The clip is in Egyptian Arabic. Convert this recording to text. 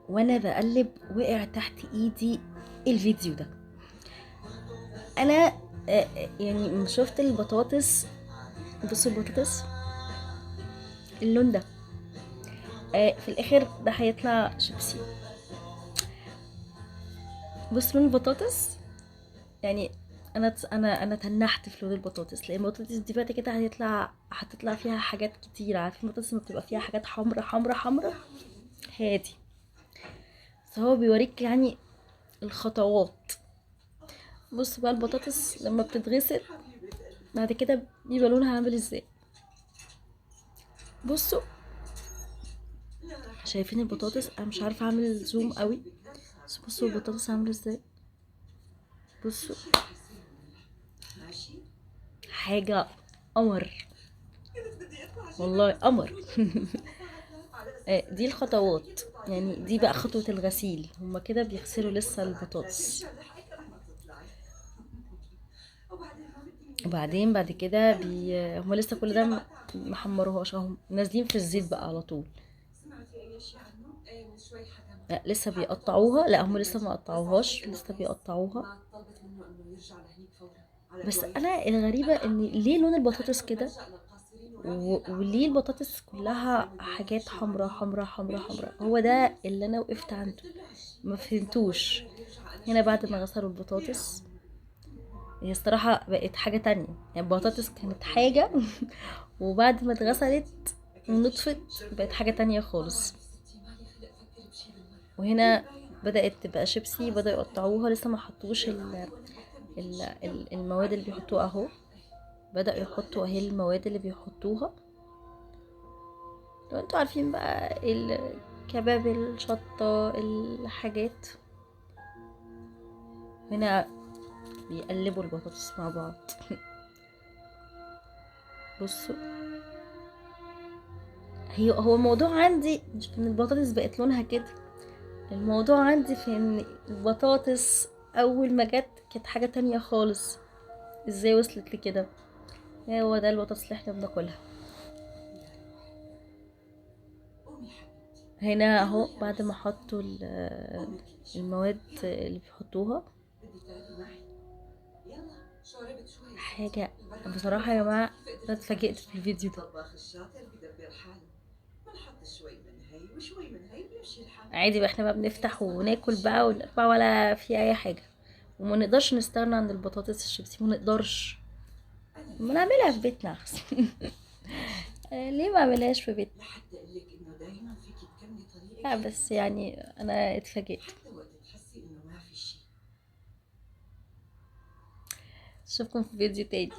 وانا بقلب وقع تحت ايدي الفيديو ده. انا يعني شفت البطاطس، بصوا البطاطس اللون ده، في الاخر ده هيطلع شيبسي. بصوا لون البطاطس، يعني انا تنحت في لون البطاطس، لان البطاطس دي بعد كده هتطلع فيها حاجات كتير. عارفين البطاطس لما بتبقى فيها حاجات حمرا حمرا حمرا هادي، بس هو بيوريك يعني الخطوات. بص بقى البطاطس لما بتتغسل بعد كده بيبقى لونها عامل ازاي. بصوا شايفين البطاطس؟ انا مش عارفه اعمل زوم قوي، بس بصوا البطاطس عامله ازاي. بصوا حاجة قمر، والله قمر. دي الخطوات، يعني دي بقى خطوة الغسيل. هما كده بيغسلوا لسه البطاطس، وبعدين بعد كده هما لسه كل ده ما حمروهاش، اهم نازلين في الزيت بقى على طول. لا لسه بيقطعوها، لا هم لسه ما قطعوهاش، لسه بيقطعوها. بس انا الغريبة ان ليه لون البطاطس كده، وليه البطاطس كلها حاجات حمرا حمرا حمرا حمرا. هو ده اللي انا وقفت عنده، ما فهمتوش. هنا بعد ما غسلوا البطاطس هي الصراحة بقت حاجة تانية، يعني البطاطس كانت حاجة وبعد ما اتغسلت ونطفت بقت حاجة تانية خالص. وهنا بدأت تبقى شيبسي، بدأوا يقطعوها، لسه ما حطوش المواد اللي بيحطوها اهو. بدأوا يحطوا اهي المواد اللي بيحطوها. لو انتوا عارفين بقى الكباب، الشطة، الحاجات. هنا بيقلبوا البطاطس مع بعض. بصوا هو الموضوع عندي مش ان البطاطس بقت لونها كده، الموضوع عندي في ان البطاطس اول ما جت كانت حاجة تانية خالص. ازاي وصلت لكده؟ هو ده البطاطس اللي احنا بناكلها. هنا اهو بعد ما حطوا المواد اللي بيحطوها، حاجة بصراحة يا جماعة انا اتفاجئت في الفيديو ده. عادي بقى احنا بقى بنفتح وناكل بقى ونرفع ولا في اي حاجة، وما نقدرش نستغنى عن البطاطس الشيبسي، ما نقدرش، ما نعملها في بيتنا احسن. ليه ما اعملهاش في بيتنا؟ لا بس انا اتفاجئت. اشوفكم في فيديو تاني.